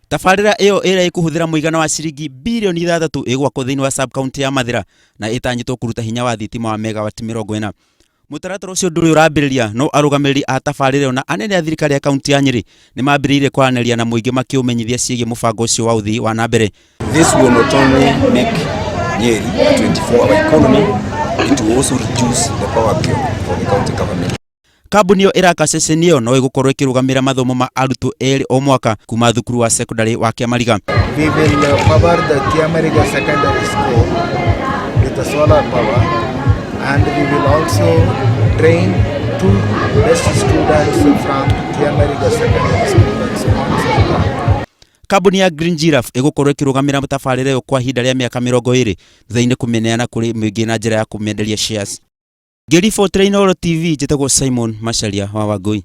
Tabarĩra ĩyo ĩrĩa ĩkũhũthĩra mũigana wa ciringi birioni 6 ĩgwakwo thĩinĩ wa sub-county ya Mathĩra na ĩtanyĩtwo kũruta hinya wa thitima wa megawati 40. Mũtaratara ũcio ndũrĩ ũrambĩrĩria no arũgamĩrĩri a tabarĩra ĩyo na anene a thirikari ya kaunti ya Nyĩrĩ nĩ mambĩrĩirie kwaranĩria na mũingĩ makĩũmenyithia ciĩgiĩ mũbango ũcio wa ũthii wa na mbere. This will not only make Nyeri a 24-hour economy, it will also reduce the power bill for the county government. Kambuni ĩyo ĩraka ceceni ĩyo no ĩgũkorwo ĩkĩrũgamĩrĩra mathomo ma arutwo erĩ o mwaka kuma thukuru wa secondary wa Kĩamariga. We will power the Kiamariga Secondary School with the solar power, and we will also train 2 best students from Kiamariga Secondary School and sponsor them. Kambuni ya Green Giraffe ĩgũkorwo ĩkĩrũgamĩrĩra tabarĩra ĩyo kwa ihinda rĩa mĩaka 20 thutha-inĩ kũmĩneana kũrĩ mũingĩ na njĩra ya kũmenderia shares. Ngĩribotera Inooro TV njĩtagwo Simon Macharia wa Wangũi.